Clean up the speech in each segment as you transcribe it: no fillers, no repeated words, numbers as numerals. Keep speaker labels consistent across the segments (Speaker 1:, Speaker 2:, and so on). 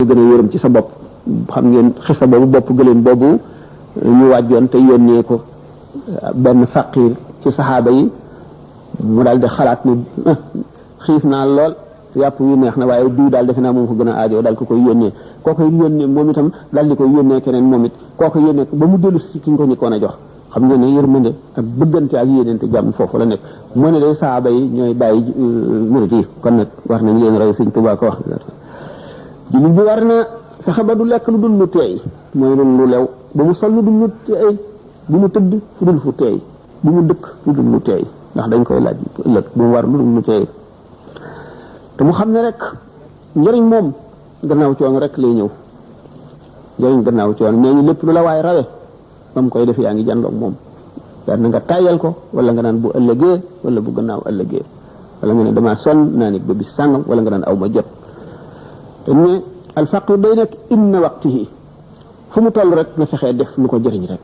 Speaker 1: gën a yërëm ci sa bopp. xam ngeen xisa boobu bopp gëléem boobu ñu wàjjoon te yónnee ko benn faqir ci saxaaba yi mu daal di xalaat ni xiif naa lool yàpp wi neex na waaye diw daal defe naa moom ko gën a aajoo daal ko koy yónnee kooku yónnee moom itam daal di koy yónnee keneen moom it kooku yónnee ko ba mu dellu si ki ñu ko ñëkkoon a jox xam nga ne yërmande ak bëggante ak yéenante jàmm foofu la nekk moo ne day saxaaba yi ñooy bàyyi murit yi kon nag war nañ leen roy Sëñ Tuubaa ko wax jullit bi war na fexe ba du lekk lu dul lu teey mooy lu lew ba mu sol lu dul lu teey bu mu tëdd fu dul fu teey bu mu dëkk lu dul lu teey ndax dañ koy laaj ëllëg bu mu war lu dul lu teey te mu xam ne rek njëriñ moom gannaaw coono rek lay ñëw njëriñ gannaaw coono nee ñu lépp lu la waay rawe ba mu koy def yaa ngi jàndoog moom yaa na nga tàyyal ko wala nga naan bu ëllëgee wala bu gannaaw ëllëgee wala nga ne damaa sonn naa nit ba bis sàngam wala nga naan aw ma jot te ne alfaqir day nekk inna waqtihi fu mu toll rek na fexee def lu ko jëriñ rek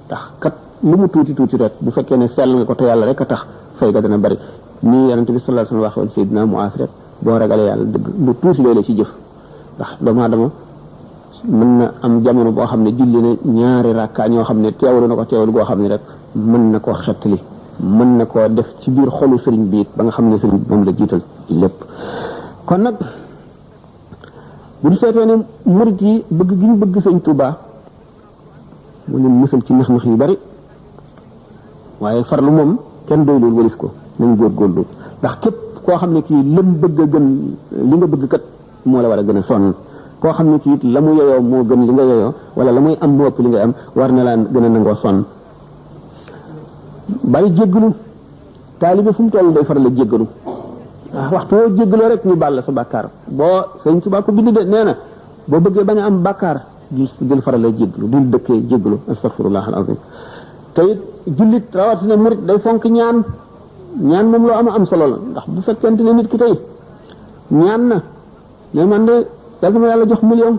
Speaker 1: ndax kat lu mu tuuti tuuti rek bu fekkee ne sell nga ko te yàlla rek a tax fay ga dana bari nii yonente bi sallallahu alayhi wasallam waxoon Seydina Muaaz rek boo ragalee yàlla dëgg lu tuuti loolee ci jëf ndax doomu aadama mën na am jamono boo xam ne julli na ñaari rakkaa ñoo xam ne teewlu na ko teewlu goo xam ne rek mën na koo xettali mën na koo def ci biir xolu sëriñ bi it ba nga xam ne sëriñ bi moom la jiital ci lépp kon nag bu ñu seetee ne murit yi bëgg gi ñu bëgg Sëñ Tuubaa mu leen musal ci nax-nax yu bari waaye farlu moom kenn doylul walis ko nañ góorgóorlu ndax képp koo xam ne kii lam bëgg a gën li nga bëgg kat moo la war a gën a sonn koo xam ne kii it la mu yeyoo moo gën li nga yeyoo wala la muy am moo ëpp li nga am war na laa gën a nangoo sonn bari jéggalu taalibe fu mu toll day faral a jéggalu waxtu woo jéggaloo rek ñu baal sa bàkkaar boo Sëñ Tuubaa ko bind de nee na boo bëggee bañ a am bàkkaar jël faral a jéggalu dul dëkkee jéggalu astaghfirullah alazim te it jullit rawatina murit day fonk ñaan moom loo am solo la ndax bu fekkente ne nit ki tey ñaan na ne man de yàlla ma yàlla jox million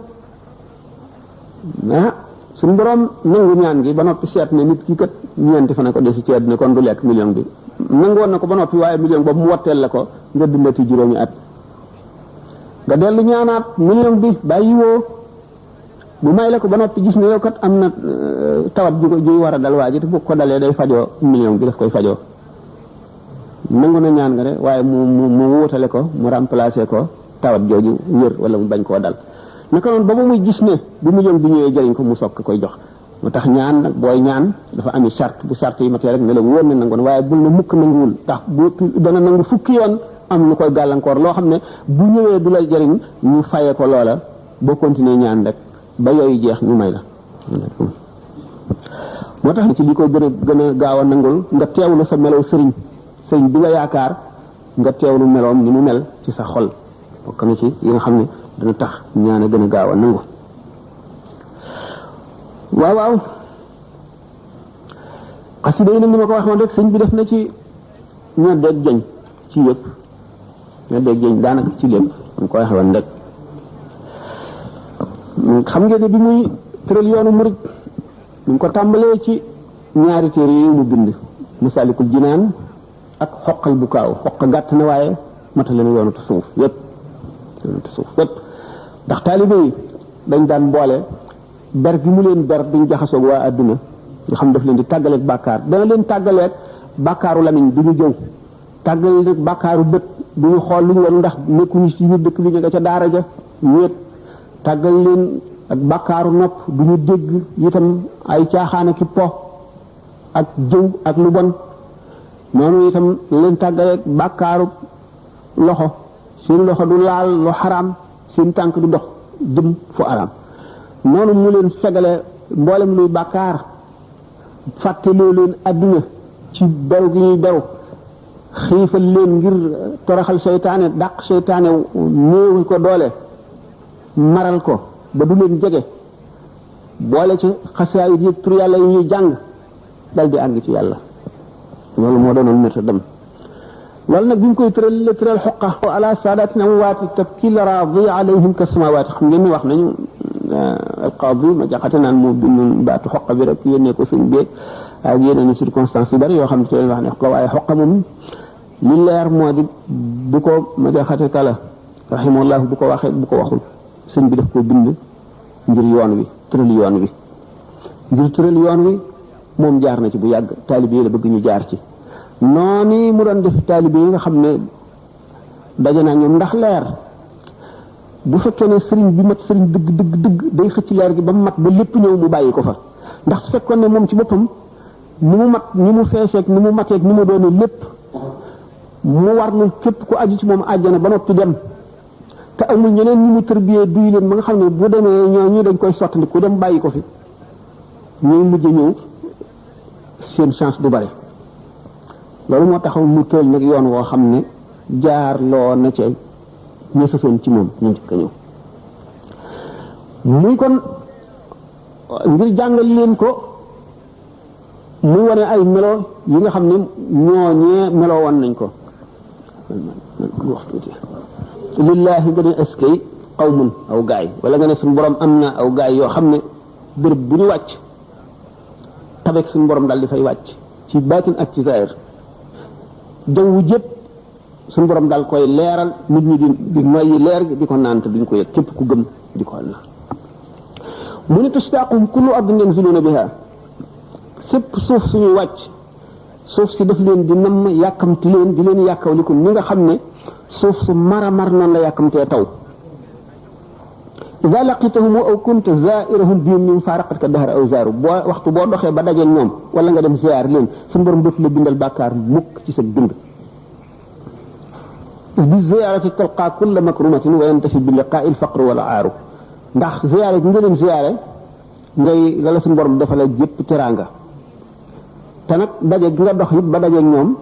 Speaker 1: suñu borom nangu ñaan gi ba noppi seet ne nit ki kat ñeenti fa ne ko desi ci àddina kon du lekk million bi nangoon na ko ba noppi waaye million boobu mu watteel la ko nga dundati juróomi at nga dellu ñaanaat million bi bàyyi woo bu may la ko ba noppi gis ne yow kat am na tawat ji war a dal waa ji te bu ko dalee day fajoo million bi daf koy fajoo nangu na ñaan nga de waaye mu wutale ko mu remplacer ko tawat jooju wér wala mu bañ koo dal naka noonu ba muy gis ne bu million bi ñëwee jëriñ ko mu sokk koy jox moo tax ñaan nag booy ñaan dafa ami charte bu charte yi matee rek ne la wóor na nangoon waaye bul na mukk nanguwul ndax bu dana nangu fukki yoon am lu koy gàllankoor loo xam ne bu ñëwee du la jëriñ ñu faye ko loola boo continuer ñaan rek ba yooyu jeex ñu may la moo tax ci li koy gën a gaaw a nangul nga teewlu sa melow sëriñ bi nga yaakaar nga teewlu meloom ni mu mel ci sa xol bokk na ci yi nga xam ne dana tax ñaan a gën a gaaw a nangu waaw xasida yi nag ni ma ko waxoon rek sëñ bi def na ci ñoddeeg jañ ci yëpp ñoddeeg jañ daanaka ci lépp man ko waxe woon rek xam ngeen ne bi muy tëral yoonu murid ñu ko tàmbalee ci ñaari téere yi mu bind Masaalikul Jinaan ak xoqal bu kaaw xoq gàtt na waaye matale na yoonu tasawuf yëpp ndax taalibe yi dañ daan boole ber gi mu leen ber duñ jaxasoog waa adduna nga xam daf leen di tàggaleeg bàkkaar dana leen tàggaleeg bàkkaaru lamiñ du ñu jëw tàggaleeg bàkkaaru bët du ñu xool lu ñu war ndax nekkuñu ci biir dëkk bi ñu nga ca daara ja wéet tàggal leen ak bàkkaaru nopp du ñu dégg itam ay caaxaana ki po ak jëw ak lu bon noonu itam leen tàggaleeg bàkkaaru loxo seen loxo du laal lu xaraam seen tànk du dox jëm fu araam noonu mu leen fegale mboolem luy bàkkaar fàtteloo leen adduna ci beru gi ñuy beru xiifal leen ngir toroxal seytaane dàq seytaane néew ko doole maral ko ba du leen jege boole ci xasaayid yi tur yàlla yi ñuy jàng dal di àgg ci yàlla loolu moo doonoon méta dem loolu nag bi ñu koy tëral xoqa ala saadatina amwaati tabkil raadi alayhim ka samawaati xam ngeen ni wax nañu alqaadi ma jaxate naan moo bindoon baatu xoqa bi rek yénnee ko suñ beeg ak yeneen circonstances yu bari yoo xam ne tey wax ne xoqa waaye xoqa moom li leer moo di bu ko ma jaxate kala rahimahullah bu ko waxee bu ko waxul sëñ bi daf koo bind ngir yoon wi tëral yoon wi ngir tëral yoon wi moom jaar na ci bu yàgg taalibe yi la bëgg ñu jaar ci noonu mu doon def taalibe yi nga xam ne daje naa ñoom ndax leer bu fekkee ne sëriñ bi mat sëriñ dëgg day xëcc leer gi ba mu mat ba lépp ñëw mu bàyyi ko fa ndax su fekkoon ne moom ci boppam ni mu mat ni mu feeseeg ni mu mateeg ni mu doone lépp mu war na képp ku aju ci moom àjjana ba noppi dem te amul ñeneen ñi mu tërbiyee duy leen ba nga xam ne bu demee ñooñu dañ koy sottandi ku dem bàyyi ko fi ñooy mujj ñëw seen chance du bari loolu moo taxaw mu tël nag yoon woo xam ne jaar loo na ca ña sësoon ci moom ñu njëkk a ñëw muy kon ngir jàngal leen ko muy wane ay melo yi nga xam ne ñooñee meloo woon nañ ko lillahi nga ne askay qawmun aw gaay wala nga ne suñu borom am na aw gaay yoo xam ne bërëb bu ñu wàcc tabek suñu borom daal di fay wàcc ci baatin ak ci zaahir jaww jëpp suñu borom daal koy leeral nit ñi di noyyi leer gi di ko naan te duñ ko yëg képp ku gëm di ko naan mu ne tastaqum kullu ardin yanziluna biha sépp suuf suñuy wàcc suuf si daf leen di namm yàkkamti leen di leen yàkkawliku ni nga xam ne suuf su mara mar noonu la yàkkamtee taw ida laqitahum aw kunta zairahum bihim min faraqatka dahra aw zaaru boo waxtu boo doxee ba dajeel ñoom wala nga dem ziar leen suñu borom dootu la bindal bàkkaar mukk ci sa dund bi ziarati talqa kulla makrumatin wa yantafi bi liqaai alfaqru wal aaru ndax ziare gi nga leen ziare ngay la suñu borom dafa la jëpp teraanga te nag daje gi nga dox it ba dajeeg ñoom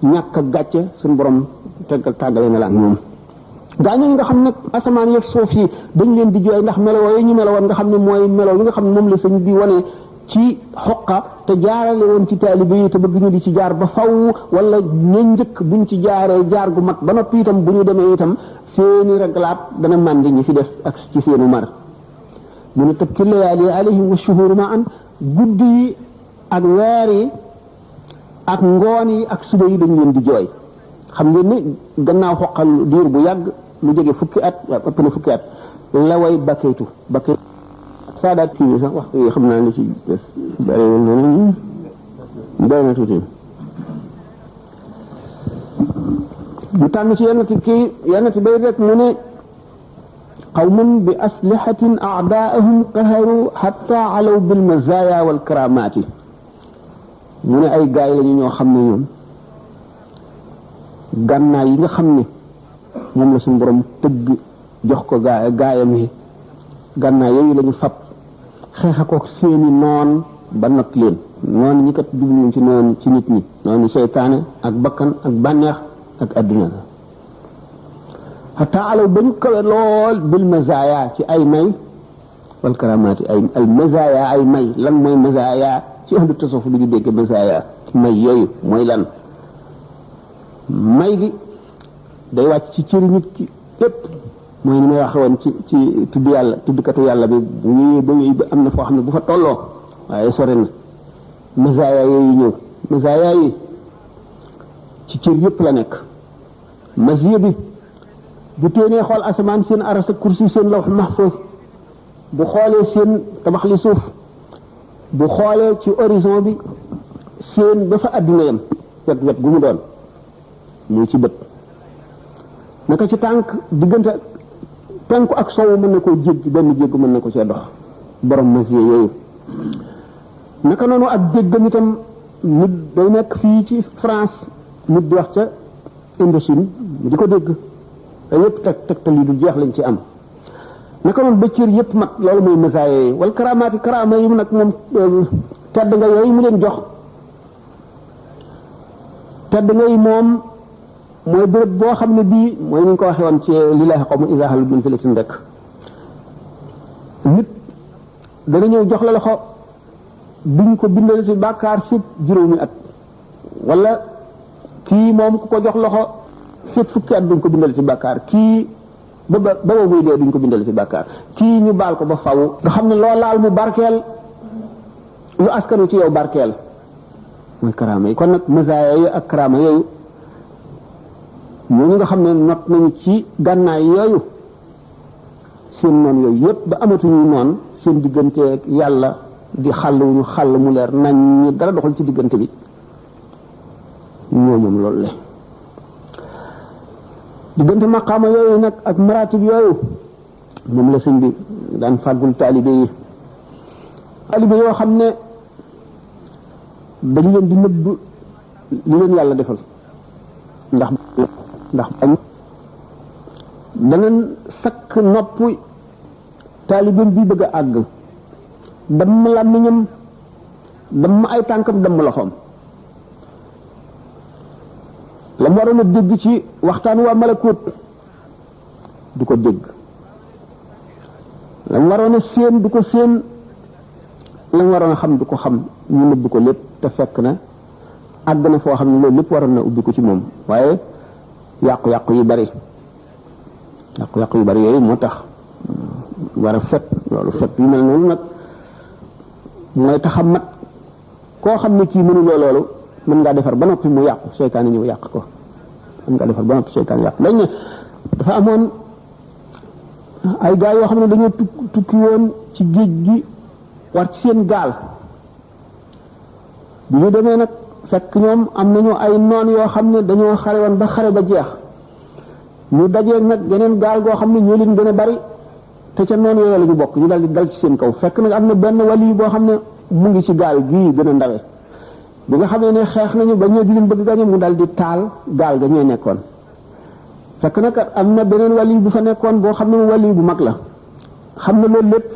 Speaker 1: ñàkk a gàcce suñu borom tàggale na la ak ñoom gaañu nga xam ne asamaan yeeg suuf yi dañ leen di jooy ndax melo yooyu ñu melo woon nga xam ne mooy melo yi nga xam ne moom la sëñ bi wane ci xoqa te jaarale woon ci taalibe yi te bëgg ñu di ci jaar ba faw wala ña njëkk buñ ci jaaree jaar gu mat ba noppi itam bu ñu demee itam seeni raglaat dana màndi ñi fi def ak ci seenu mar mu ne tabki layaali alayhim wa shuhuru ma an guddi yi ak weer yi ak ngoon yi ak suba yi dañ leen di jooy xam ngeen ni gannaaw xoqal diir bu yàgg lu jóge fukki at ëpp na fukki at la way bakkaytu saadaat kii sax waxtu yi xam naa li ci bariwul noonu doy na tuuti mu tànn ci yenn ti bay rek mu ne qawmun bi aslihatin a'daa'ahum qaharu hatta alaw bil mazaaya wal karamaati mu ne ay gaay lañu ñoo xam ne ñoom gànnaay yi nga xam ne moom la suñu borom tëgg jox ko gaayam yi gànnaay yooyu lañu fab xeexa ko seeni noon ba not leen noonu ñi kat jubluñ ci noonu ci nit ñi noonu seytaane ak bakkan ak bànneex ak adduna la xataa alaw ba ñu kawe lool bil mazaaya ci ay may wal karamaati ay mazaaya ay may lan mooy mazaaya ci ahlu tasawuf du ñu dégg mazaaya may yooyu mooy lan may gi day wàcc ci cëri nit ki lépp mooy ni may waxe woon ci tudd yàlla tuddkatu yàlla bi bu ñëwee ba ñëw ba am na foo xam ne bu fa tolloo waaye sore na mazaaya yooyu ñëw mazaaya yi ci cër yëpp la nekk masiya bi bu téenee xool asamaan seen aras ak kursi seen lawh mahfuz bu xoolee seen tabax li suuf bu xoolee ci horizon bi seen ba fa adduna yam wet gu mu doon muy ci bët naka ci tànk diggante penku ak sowu mën na koo jéggi benn jéggu mën na ko cee dox borom masiya yooyu naka noonu ak déggam itam nit day nekk fii ci France nit di wax ca Indochine di ko dégg te yëpp tegtal yi du jeex lañ ci am naka noonu ba cër yëpp mat loolu mooy masaaya yi wal karamaati karaama yi nag moom tedd nga yooyu mu leen jox tedd nga yi moom mooy béréb boo xam ne bii mooy ni ñu ko waxee woon ci lillaahi qawmun izaa halu min filatin rek nit dana ñëw jox la loxo duñ ko bindal ci bàkkaar fépp juróomi at wala kii moom ku ko jox loxo fépp fukki at duñ ko bindal ci bàkkaar kii ba muy dee duñ ko bindal ci bàkkaar kii ñu baal ko ba faw nga xam ne loo laal mu barkeel lu askanu ci yow barkeel mooy karaama yi kon nag masaaya yooyu ak karaama yooyu ñooñu nga xam ne not nañu ci gànnaay yooyu seen noon yooyu yëpp ba amatuñu noon seen digganteeg yàlla di xàlluñu xàll mu leer nañ ñi dara doxul ci diggante bi ñoo moom loolu le diggante maqaama yooyu nag ak maratib yooyu moom la sëñ bi daan fàggul taalibe yi taalibe yoo xam ne dañ leen di nëbb li leen yàlla defal ndax bañ danañ sakk nopp taalibeem bi bëgg a àgg damm làmmiñam damm ay tànkam damm loxoom la mu waroon a dégg ci waxtaan waa malakut du ko dégg la mu waroon a séen du ko séen la mu waroon a xam du ko xam ñu nëbb ko lépp te fekk na àgg na foo xam ne loolu lépp waroon na ubbi ko ci moom waaye yàqu-yàqu yu bari yooyu moo tax war a fet loolu fet yu mel noonu nag mooy tax a mat koo xam ne kii mënuloo loolu mën ngaa defar ba noppi mu yàqu seytaane ñëw yàq ko mën ngaa defar ba noppi seytaane yàq dañ ne dafa amoon ay gaa yoo xam ne dañoo tukki woon ci géej gi war ci seen gaal bi ñu demee nag fekk ñoom am nañu ay noon yoo xam ne dañoo xare woon ba xare ba jeex ñu dajee nag geneen gaal goo xam ne ñoo leen gën a bari te ca noon yooyu la ñu bokk ñu daal di dal ci seen kaw fekk nag am na benn wali boo xam ne mu ngi ci gaal gii gën a ndawe bi nga xamee ne xeex nañu ba ñëw di leen bëgg gañe mu daal di taal gaal ga ñee nekkoon fekk nag am na beneen wali bu fa nekkoon boo xam ne mu wali bu mag la xam na loolu lépp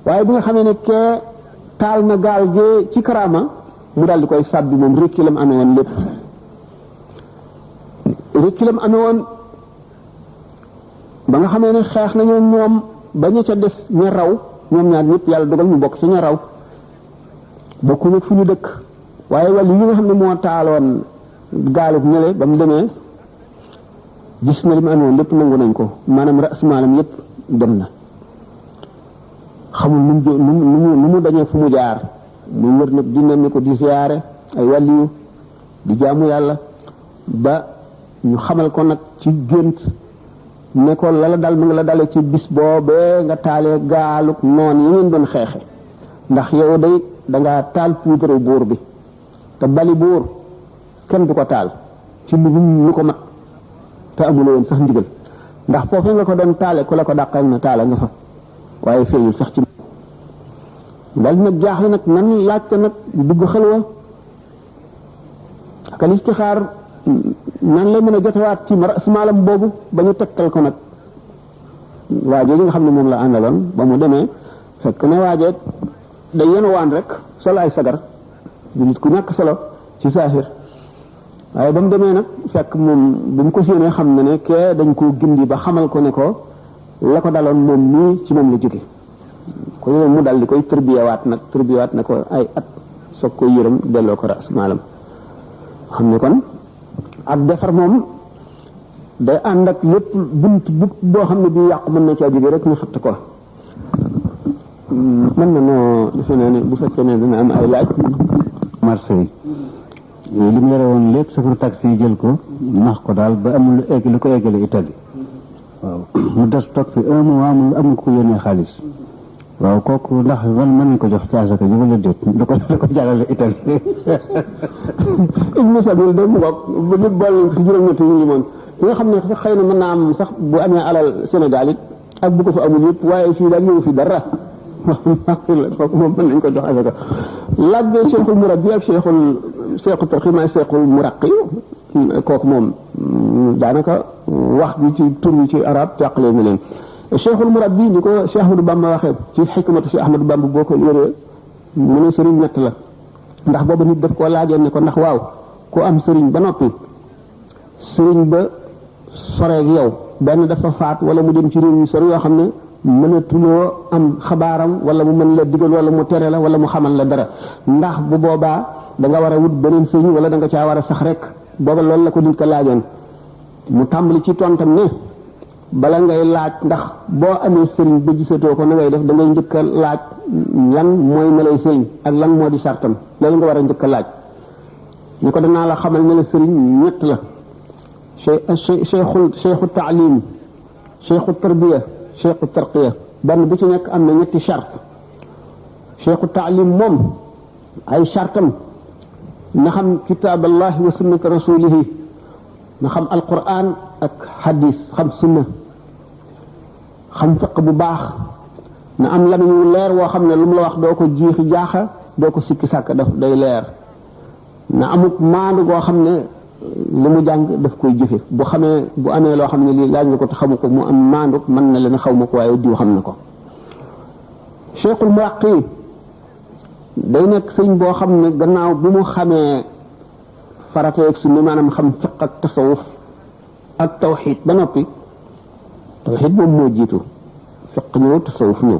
Speaker 1: waaye bi nga xamee ne kee taal na gaal gee ci karaama mu daal di koy sàbbi moom rekki lam amee woon lépp rekki lam amee woon ba nga xamee ne xeex nañu ñoom ba ña ca des ña raw ñoom ñaar ñëpp yàlla dogal ñu bokk ci ña raw bokkuñu fu ñu dëkk waaye wàllu yi nga xam ne moo taaloon gaalub ñële ba mu demee gis na li mu amoon lépp nangu nañ ko maanaam rasmaalam yëpp dem na xamul nu mu dañee fu mu jaar muy wër nag di nemmi ko di siyaare ay wàlliyu di jaamu yàlla ba ñu xamal ko nag ci gént ne ko la dal mu ngi la dalee ci bis boobee nga taalee gaalub noon yi ngeen doon xeexe ndax yow day dangaa taal puudaru buur bi te bali buur kenn du ko taal ci lu ko mat te amuloo woon sax ndigal ndax foofu nga ko doon taale ku la ko dàqal na taala nga fa waaye feeñul sax ci dal nag jaaxle nag nan laajte nag dugg xelwa ak al istixaar nan la mën a jotewaat ci rasmaalam boobu ba ñu tegtal ko nag waajee yi nga xam ne moom la àndaloon ba mu demee fekk ne waajee day yenu waan rek solo ay sagar di nit ku ñàkk solo ci saahir waaye ba mu demee nag fekk moom bu mu ko séenee xam ne ne kee dañ koo gindi ba xamal ko ne ko la ko daloon moom nii ci moom la jóge ko yow mu dal di koy tërbiyawaat na ko ay at soog koy yërëm delloo ko rasmaalam xam ne kon ak defar moom day ànd ak lépp bunt boo xam ne bii yàqu mën na caa jóge rek ñu fatt ko mën na noo defe naa ne bu fekkee ne dina am ay laaj
Speaker 2: Marseille li mu yore woon lépp safar taxi yi jël ko nax ko daal ba amul lu ko eggale Italie waaw mu des toog fi un mois amul ko yónnee xaalis waaw kooku ndax mën nañ ko jox ci asaka ji wala déet da ko jàllale Italie
Speaker 1: Ibnu Sabil de mu ngoog ba nit boole ci juróom-ñetti ñu moom li nga xam ne sax xëy na mën naa am sax bu amee alal Sénégal it ak bu ko fa amul yëpp waaye fii daal ñëw fi dara kooku moom mën nañ ko jox asaka laaj bee cheikhul murabbi ak cheikhul tarxi maay cheikhul muraqi kooku moom daanaka wax bi ci tur bi ci arab teqalee na leen cheikhul murabbi ni ko Cheikh Ahmadou Bamba waxee ci xikmatu Cheikh Ahmadou Bamba boo ko yoree mu ne sëriñ ñett la ndax booba nit daf koo laajoon ne ko ndax waaw ku am sëriñ ba noppi sëriñ ba soreeg yow benn dafa faat wala mu dem ci réew yu sori yoo xam ne mënatuloo am xabaaram wala mu mën la digal wala mu tere la wala mu xamal la dara ndax bu boobaa da nga war a wut beneen sëriñ wala da nga caa war a sax rek booba loolu la ko nit ko laajoon mu tàmbali ci tontam ne bala ngay laaj ndax boo amee sëriñ ba gisatoo ko na ngay def da ngay njëkk a laaj lan mooy melay sëriñ ak lan moo di sartam loolu nga war a njëkk a laaj ñu ko danaa la xamal ne la sëriñ ñett la cheikhu taalim cheikhu tarbiya cheikhu tarqiya benn bu ci nekk am na ñetti charte cheikhu taalim moom ay chartam na xam kitaaballahi wa sunnata rasulihi na xam alquran ak hadis xam sunna xam fiq bu baax na am lamiñ wu leer woo xam ne lu mu la wax doo ko jiixi jaaxa doo ko sikki sàkk daf day leer na amut maandu goo xam ne li mu jàng daf koy jëfe bu xamee bu amee loo xam ne lii laaj nga ko te xamu ko mu am maandu mën na leen xaw ma ko waaye diw xam na ko cheikhul muraqi day nekk sëñ boo xam ne gannaaw bi mu xamee farata ak sunna maanaam xam fiq ak tasawuf ak tawxid ba noppi tawxid moom moo jiitu fiq ñëw tasawuf ñëw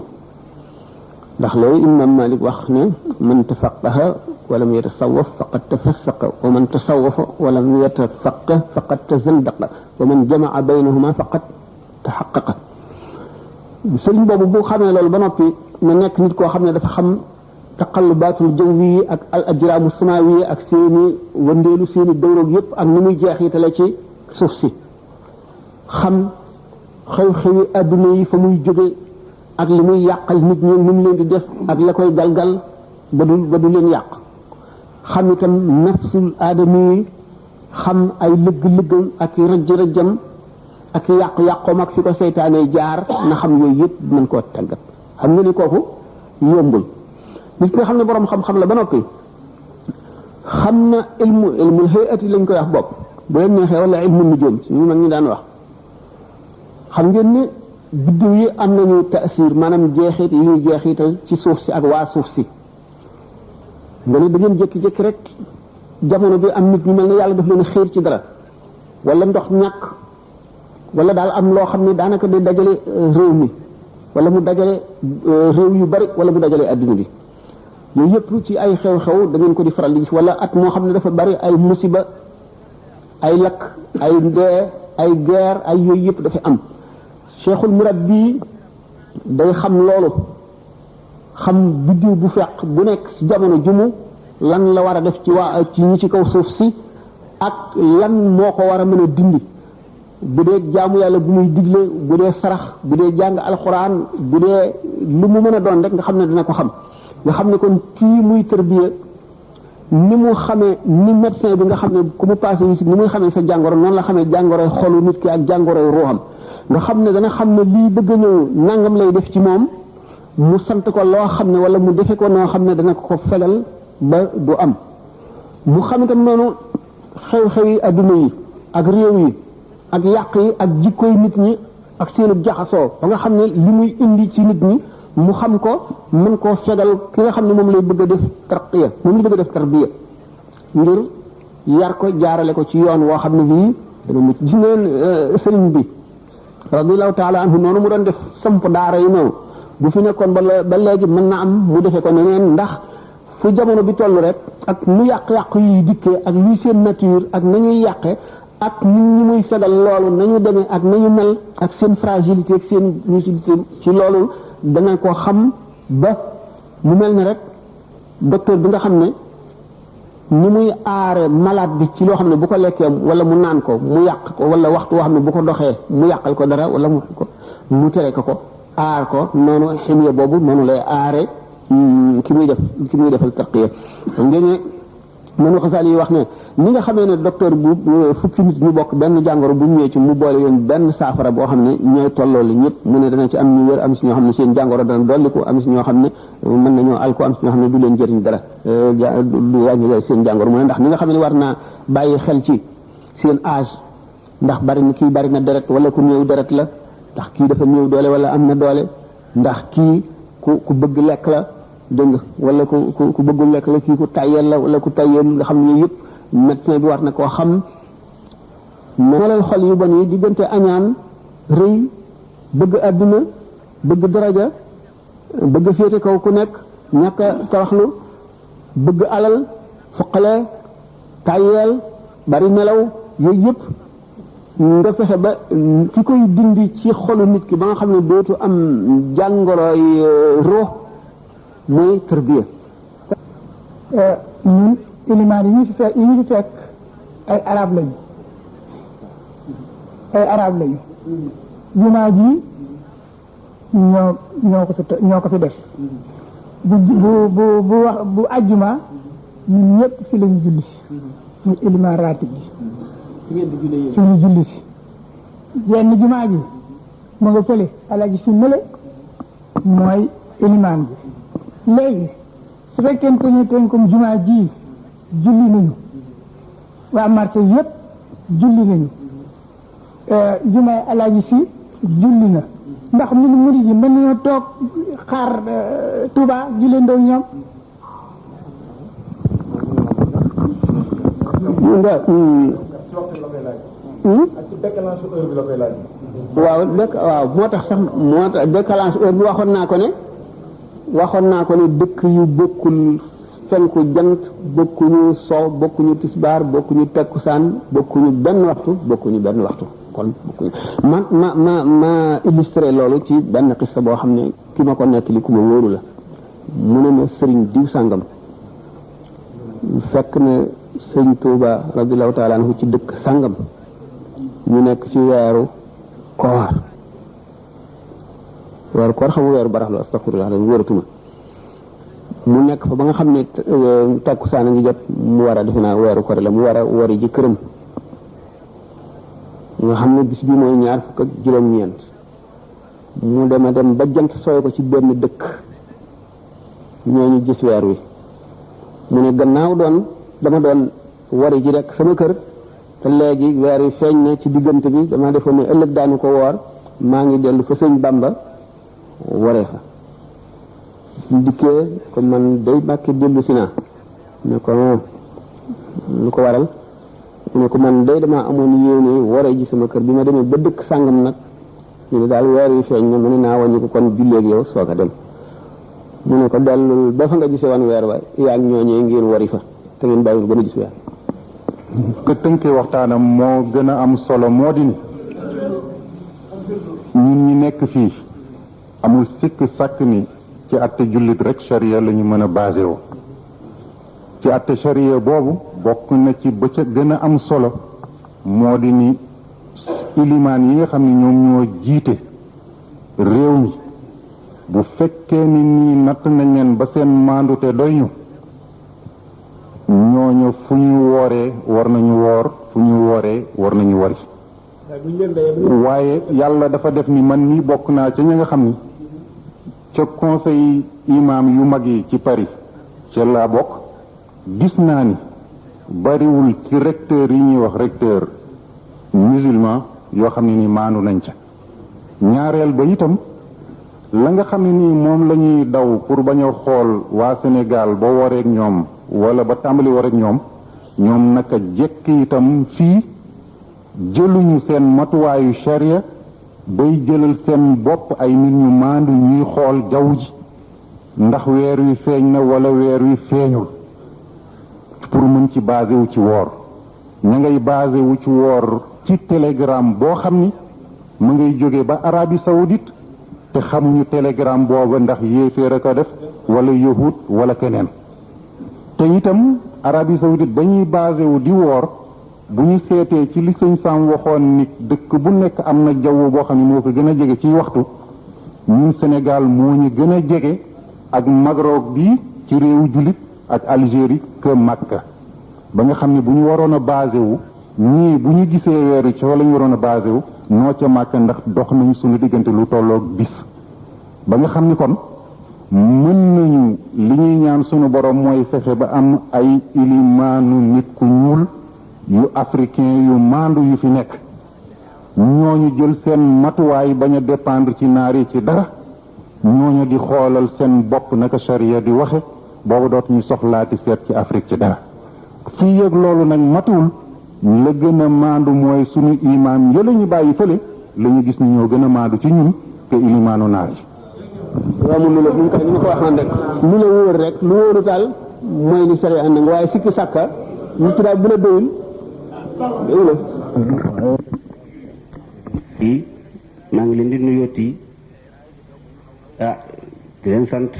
Speaker 1: ndax loolu imam malik wax ne man tafaqaha walam yatasawaf faqad tafassaqa wa man tasawafa walam yatafaqah faqad tazandaqa wa man jamaa baynahuma faqad taxaqaqa sëriñ boobu bu xamee loolu ba noppi na nekk nit koo xam ne dafa xam taqallubaatul jawwi ak al ajraamu samaawi ak seeni wëndeelu seeni dawroog yépp ak ni muy jeexitale ci suuf si xam xew-xewi adduna yi fa muy jóge ak li muy yàqal nit ñi ni mu leen di def ak la koy galgal ba du leen yàq xam itam nafsul aadami yi xam ay lëgg-lëggam ak rëjj-rëjjam ak yàqu-yàqoom ak fi ko seytaanee jaar na xam yooyu yëpp mën koo tàggat xam nga ni kooku yombul nit nga xam ne boroom xam-xam la ba noppi xam na ilmul hayati lañ koy wax bopp bu leen neexee wala ilmu nujum ñu mag ñu daan wax xam ngeen ne biddiw yi am nañu taasir maanaam jeexit yi ñuy jeexital ci suuf si ak waa suuf si nga ne da ngeen jékki-jékki rek jamono bi am nit ñu mel ne yàlla daf leen xiir ci dara wala ndox ñàkk wala daal am loo xam ne daanaka day dajale réew mi wala mu dajale réew yu bari wala mu dajale adduna bi yooyu yëpp ci ay xew-xew da ngeen ko di faral di gis wala at moo xam ne dafa bari ay musiba ay lakk ay ndee ay guerre ay yooyu yëpp dafa am cheikhul murabbi day xam loolu xam biddiw bu fekk bu nekk ci jamono jumu lan la war a def ci waa ci ñi ci kaw suuf si ak lan moo ko war a mën a dindi bu dee jaamu yàlla bu muy digle bu dee sarax bu dee jàng alxuraan bu dee lu mu mën a doon rek nga xam ne dina ko xam nga xam ne kon kii muy tërbiya ni mu xamee ni médecin bi nga xam ne ku mu passé yi ni muy xamee sa jàngoro noonu la xamee jàngoroy xolu nit ki ak jàngoroy ruuxam nga xam ne dana xam ne lii bëgg a ñëw nangam lay def ci moom mu sant ko loo xam ne wala mu defe ko noo xam ne dana ko fegal ba du am mu xam itam noonu xew-xew yi adduna yi ak réew yi ak yàq yi ak jikkoy nit ñi ak seenu jaxasoo ba nga xam ne li muy indi ci nit ñi mu xam ko mën koo fegal ki nga xam ne moom lay bëgg a def tarqiya moom lay bëgg a def tarbiya ngir yar ko jaarale ko ci yoon woo xam ne bii dana mucc gis ngeen sëriñ bi radiyallahu taala anhu noonu mu doon def samp daara yi noonu bu fi nekkoon ba léegi mën na am mu defee ko neneen ndax fu jamono bi toll rek ak nu yàq-yàq yi dikkee ak luy seen nature ak nañuy yàqe ak nit ñi muy fegal loolu nañu demee ak nañu mel ak seen fragilité ak seen lucidité ci loolu dana ko xam ba mu mel ne rek docteur bi nga xam ne ni muy aare malade bi ci loo xam ne bu ko lekkee wala mu naan ko mu yàq ko wala waxtu woo xam ne bu ko doxee mu yàqal ko dara wala mu tere ko aar ko noonu ximiya boobu noonu lay aare ki muy defal tarqiya ngeen ne noonu xasaal yi wax ne ni nga xamee ne docteur bu fukki nit ñu bokk benn jàngoro bu ñëwee ci mu boole leen benn saafara boo xam ne ñooy tolloo la ñëpp mu ne dana ci am ñu wér am si ñoo xam ne seen jàngoro dana dolliku am si ñoo xam ne mën nañoo alko am si ñoo xam ne du leen jëriñ dara du wàññi seen jàngoro mu ne ndax ni nga xam ne war naa bàyyi xel ci seen âge ndax kii bari na deret wala ku néew deret la ndax kii dafa néew doole wala am na doole ndax kii ku bëgg lekk la dégg nga wala ku bëggul lekk la kii ku tayyel la wala ku tayyel nga xam ne yëpp médecin bi war na koo xam melal xol yu bon yi diggante añaan rëy bëgg àdduna bëgg daraja bëgg féete kaw ku nekk ñàkk a toroxlu bëgg alal fuqale tayyel bari nelaw yooyu yëpp nga fexe ba ki koy dindi ci xolu nit ki ba nga xam ne dootu am jàngoroy ruux mooy tarbiya
Speaker 3: ñun ilimaan yi ñu fi fekk ay arab lañu jumaa ji ñoo ko fi def bu ajjuma ñun ñëpp fi lañu julli si ñu ilimaan ratib bi fi ñu julli si yenn jumaa ji ma nga fële Alaaji si mële mooy ilimaan bi léegi su fekkee ko ñu teen comme jumaa ji julli nañu waa marché yëpp julli nañu jumaay Alaaji si julli na ndax ñun murid yi mën nañoo toog xaar Touba julli ndoo ñoom
Speaker 1: waaw moo tax décalage heure bi waxoon naa ko ne dëkk yu bokkul fenku jant bokkuñu sow bokkuñu tisbaar bokkuñu takkusaan bokkuñu benn waxtu kon bokkuñu ma illustré loolu ci benn xissa boo xam ne ki ma ko nettali ku ma wóoru la mu ne ma sëriñ diw sàngam fekk na sëriñ Tuuba radiyallahu taala anhu ci dëkk sàngam ñu nekk ci weeru koor xam nga weeru baraxlu astaghfirullah dañ wóoratuma mu nekk fa ba nga xam ne takkusaan a ngi jot mu war a defe naa weeru koor la mu war a wari ji këram nga xam ne bis bi mooy 26 mu dem ba jant sooy ko ci benn dëkk ñooñu gis weer wi mu ne gannaaw dama doon wari ji rek sama kër te léegi weer wi feeñ na ci diggante bi dama defoon ne ëllëg daanu ko woor maa ngi dellu fa sëñ Bamba waree fa dikkee ko man day Mbàkke dellu si naa ne ko lu ko waral mu ne ko man day dama amoon yéene waree ji sama kër bi ma demee ba dëkk sàngam nag ñu ne daal weer wi feeñ na mu ne naa wàññi ko kon julleeg yow soog a dem mu ne ko dellul ba fa nga gisee woon weer wa yaa ngi ñooñee ngeen wari fa te ngeen bàyyiwul ba a gis weer
Speaker 4: ko tënkee waxtaanam moo gën a am solo moo di ni ñun ñi nekk fii amul sikk sàkk ni ci atte jullit rek charia la ñu mën a basé woo ci atte charia boobu bokk na ci ba ca gën a am solo moo di ni ilimaan yi nga xam ne ñoom ñoo jiite réew mi bu fekkee ni nii natt nañ leen ba seen maandute doy ñu ñooñu fu ñu wooree war nañu woor fu ñu wooree war nañu wari waaye yàlla dafa def ni man mii bokk naa ca ña nga xam ni ca conseil imam yu mag yi ci Paris ca laa bokk gis naa ni bariwul ci recteur yi ñuy wax recteur musulman yoo xam ne ni maandu nañ ca ñaareel ba itam la nga xam ne nii moom la ñuy daw pour bañ a xool waa Sénégal ba wareeg ñoom wala ba tàmbali wareeg ñoom naka jekk itam fii jëluñu seen matuwaayu charia bay jëlal seen bopp ay nit ñu maandu ñuy xool jaww ji ndax weer wi feeñ na wala weer wi feeñul pour mën ci basé wu ci woor ña ngay basé wu ci woor ci télégramme boo xam ni mu ngay jóge ba Arabie Saoudite te xamuñu télégramme booba ndax yéeféer a ko def wala yahud wala keneen te itam Arabie Saoudite ba ñuy basé wu di woor bu ñu seetee ci li sëñ Sam waxoon nit dëkk bu nekk am na jaww boo xam ne moo ko gën a jege ci waxtu ñun Sénégal moo ñu gën a jege ak Maghreb bi ci réewu jullit ak Algérie que Makka ba nga xam ne bu ñu waroon a basé wu ñii bu ñu gisee weeru ci wala ñu waroon a basé wu noo ca Makka ndax dox nañu suñu diggante lu tolloog bis ba nga xam ni kon mën nañu li ñuy ñaan sunu borom mooy fexe ba am ay ilimaanu nit ku ñuul yu africain yu maandu yu fi nekk ñooñu jël seen matuwaay bañ a dépendre ci naar yi ci dara ñooñu di xoolal seen bopp naka charia di waxe boobu dootuñu soxlaati seet ci Afrique ci dara fii yëg loolu nag matuwul la gën a maandu mooy sunu imaam yële ñu bàyyi fële la ñu gis ni ñoo gën a maandu ci ñun te ilimaanu naar yi
Speaker 1: waaw mu lu la ñu ko waxoon rek lu la wóor rek lu wóoru daal mooy ni charia ànd nga waaye sikki sàkka ñu ci daal bu la doyul
Speaker 5: maa ngi leen di nuyooti di leen sant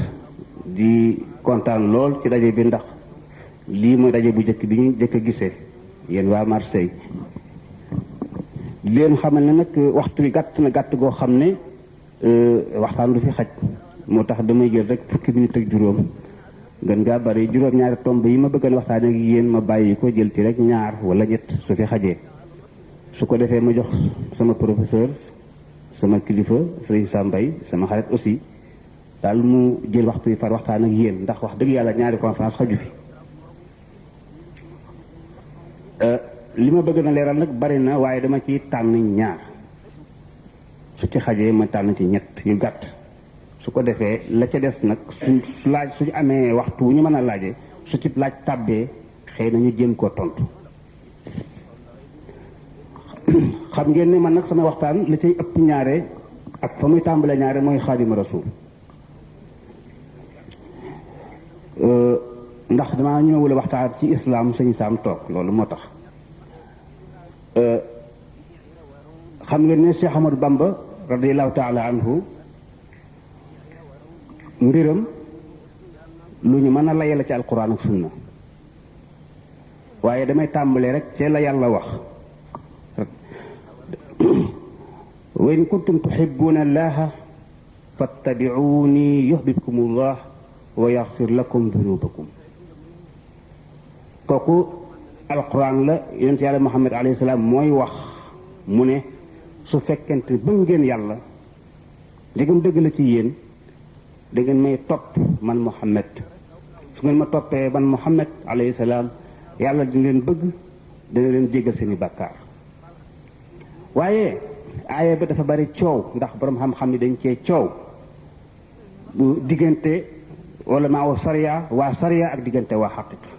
Speaker 5: di kontaan lool ci daje bi ndax lii mooy daje bu njëkk bi ñu njëkk a gisee yéen waa Marseille di leen xamal ne nag waxtu wi gàtt na gàtt goo xam ne waxtaan du fi xaj moo tax damay jël rek fukki minute ak juróom gën ngaa bari juróom-ñaari tomb yi ma bëgg a waxtaan ak yéen ma bàyyi ko jël ci rek ñaar wala ñett su fi xajee su ko defee ma jox sama professeur sama kilifa Sëriñ Sambay sama xarit aussi daal mu jël waxtu yi far waxtaan ak yéen ndax wax dëgg yàlla ñaari conférence xaju fi li ma bëgg na leeral nag bari na waaye dama ci tànn ñaar su ci xajee ma tànn ci ñett yu gàtt su ko defee la ca des nag su laaj suñu amee waxtu wu ñu mën a laaje su ci laaj tàbbee xëy na ñu jéem koo tontu xam ngeen ne man nag sama waxtaan la cay ëpp ñaare ak fa muy tàmbale ñaare mooy Xaadimu Rasuul ndax damaa ñëwul waxtaan ci islam sëñ Saam toog loolu moo tax xam ngeen ne Cheikh Ahmadou Bamba radiyallahu taala anhu mbiram lu ñu mën a layal ci alquran ak sunna waaye damay tàmbale rek ci la yàlla wax wa in kuntum tuhibbuna allaha fattabi'uni yuhbibkum allah wa yaghfir lakum dunubakum kooku alquran la yonent yàlla Muhammad alayhi salaam mooy wax mu ne su fekkente bëgg ngeen yàlla ndegam dëgg la ci yéen da ngeen may topp man Muhammad su ngeen ma toppee man Muhammad alayhi salaam yàlla dina leen bëgg dina leen jéggal seeni bàkkaar waaye aaya ba dafa bari coow ndax borom xam-xam ni dañ cee coow bu diggante wala maa wa sariya waa sariya ak diggante waa xaqiqa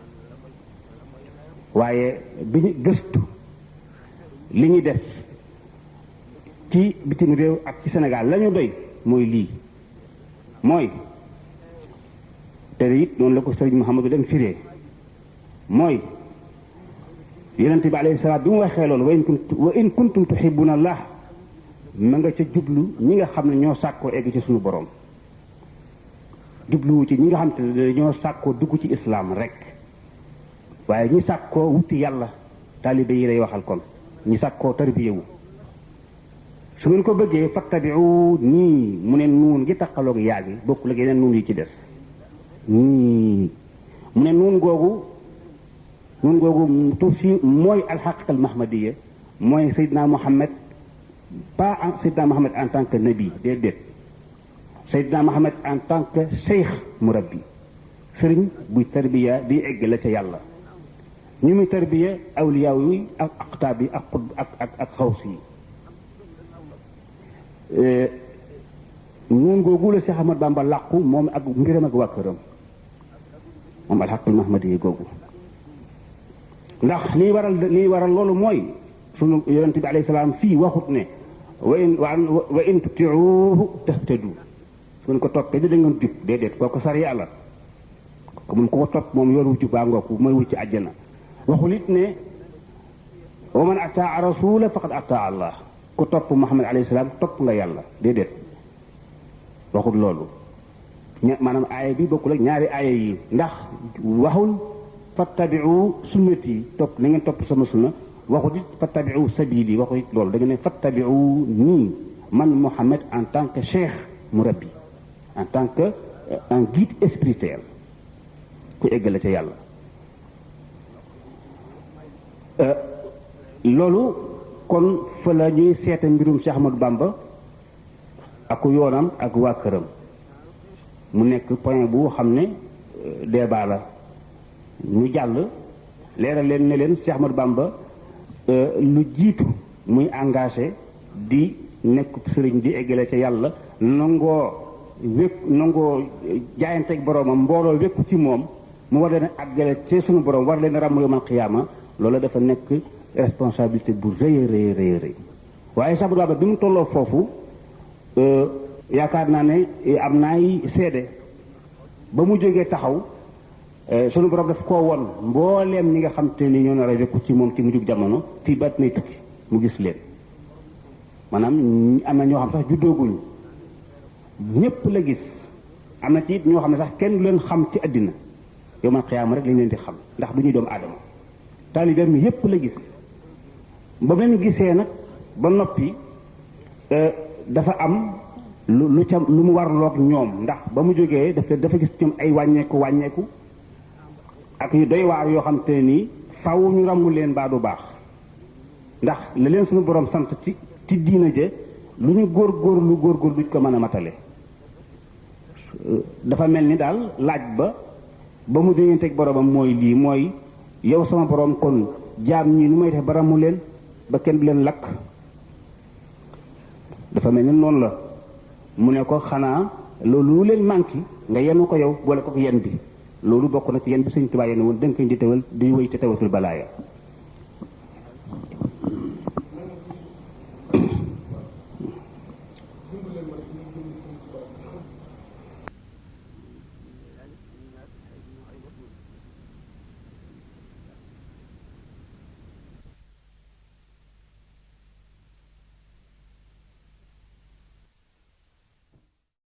Speaker 5: waaye bi ñu gëstu li ñu def ci bitim réew ak ci Sénégal la ñu doy mooy lii mooy te it noonu la ko sëriñ Mouhamadou dem firee mooy yonent bi alayhi salaam bi mu waxee loolu wa in kuntum tuhibbuna allah ma nga ca jublu ñi nga xam ne ñoo sàkkoo egg ci suñu borom jubluwu ci ñi nga xam ne ñoo sàkkoo dugg ci islam rek waaye ñi sàkkoo wuti yàlla taalibe yi lay waxal kon ñi sàkkoo tarbiyewu su ngeen ko bëggee fattabi'u nii mu ne nuun ngi taqaloog yaa gi bokkul ak yeneen nuun yi ci des nii mu ne nuun googu tuuf si mooy alxaqiqa almahmadiya mooy Seydina Mohamed pas Seydina Mohamed en tant que nabi déedéet Seydina Mohamed en tant que cheikh murabbi sëriñ buy tarbiya di egg la ca yàlla ñu muy tarbiya awliyaaw yi ak aqtaab yi ak xutb ak xaws yi nuun googu la Cheikh Ahmad Bamba làqu moom ak mbiram ak waa këram moom alxaqul mahmadi yi googu ndax lii waral loolu mooy sunu yonente bi alayhi salaam fii waxut ne wa in tutiuhu tahtadu su ngeen ko toppee da ngeen jub déedéet kooku sariya la ko mun ko topp moom yoon wu jub baa ngooku mooy wucc àjjana waxul it ne wa man ataa rasula faqad ataa allah ku topp Muhammad alayhi salaam topp nga yàlla déedéet waxul loolu maanaam aaya bi bokkul ak ñaari aaya yi ndax waxul fattabi'u sunnati topp na ngeen topp sama sunna waxul it fattabi'u sabili waxul it loolu da nga ne fattabi'u nii man Muhammad en tant que cheikh murabbi en tant que un guide spirituel ku eggale ca yàlla loolu kon fa la ñuy seete mbirum Cheikh Ahmadou Bamba ak yoonam ak waa këram mu nekk point bu xam ne débat la ñu jàll leeral leen ne leen Cheikh Ahmadou Bamba lu jiitu muy engagé di nekk sëriñ di eggale ca yàlla nangoo jaayanteeg boroomam mbooloo wékku ci moom mu war leen a àggale ci sunu borom war leen a ràmm yawmal qiyaama loolu dafa nekk responsabilité bu rëy rëy waaye Cheikh Ahmadou Bamba bi mu tolloo foofu yaakaar naa ne am naay seede ba mu jógee taxaw sunu borom daf koo won mbooleem ñi nga xam te ni ñoo nar a wekku ci moom ci mujjug jamono fii ba nay tukki mu gis leen maanaam am na ñoo xam sax juddooguñu ñépp la gis am na ci it ñoo xam ne sax kenn du leen xam ci àddina yawmal qiyaama rek lañ leen di xam ndax du ñuy doomu aadama taalibeem mi yépp la gis ba leen gisee nag ba noppi dafa am lu ca lu mu warloog ñoom ndax ba mu jógee dafa gis ñoom ay wàññeeku ak yu doy waar yoo xam te ne nii faw ñu ràmmu leen baa du baax ndax la leen suñu borom sant ci diina ja lu ñu góorgóorlu duñ ko mën a matale dafa mel ni daal laaj ba mu déyanteeg boromam mooy lii mooy yow sama borom kon jaam ñi nu may def ba ràmmu leen ba kenn du leen lakk dafa mel ni noonu la mu ne ko xanaa loolu lu leen manqué nga yenu ko yow boole ko yen bi loolu bokk na ci yen bi Sëñ Tuubaa yenu woon dënk di tawal di wéy te tawatul balaaya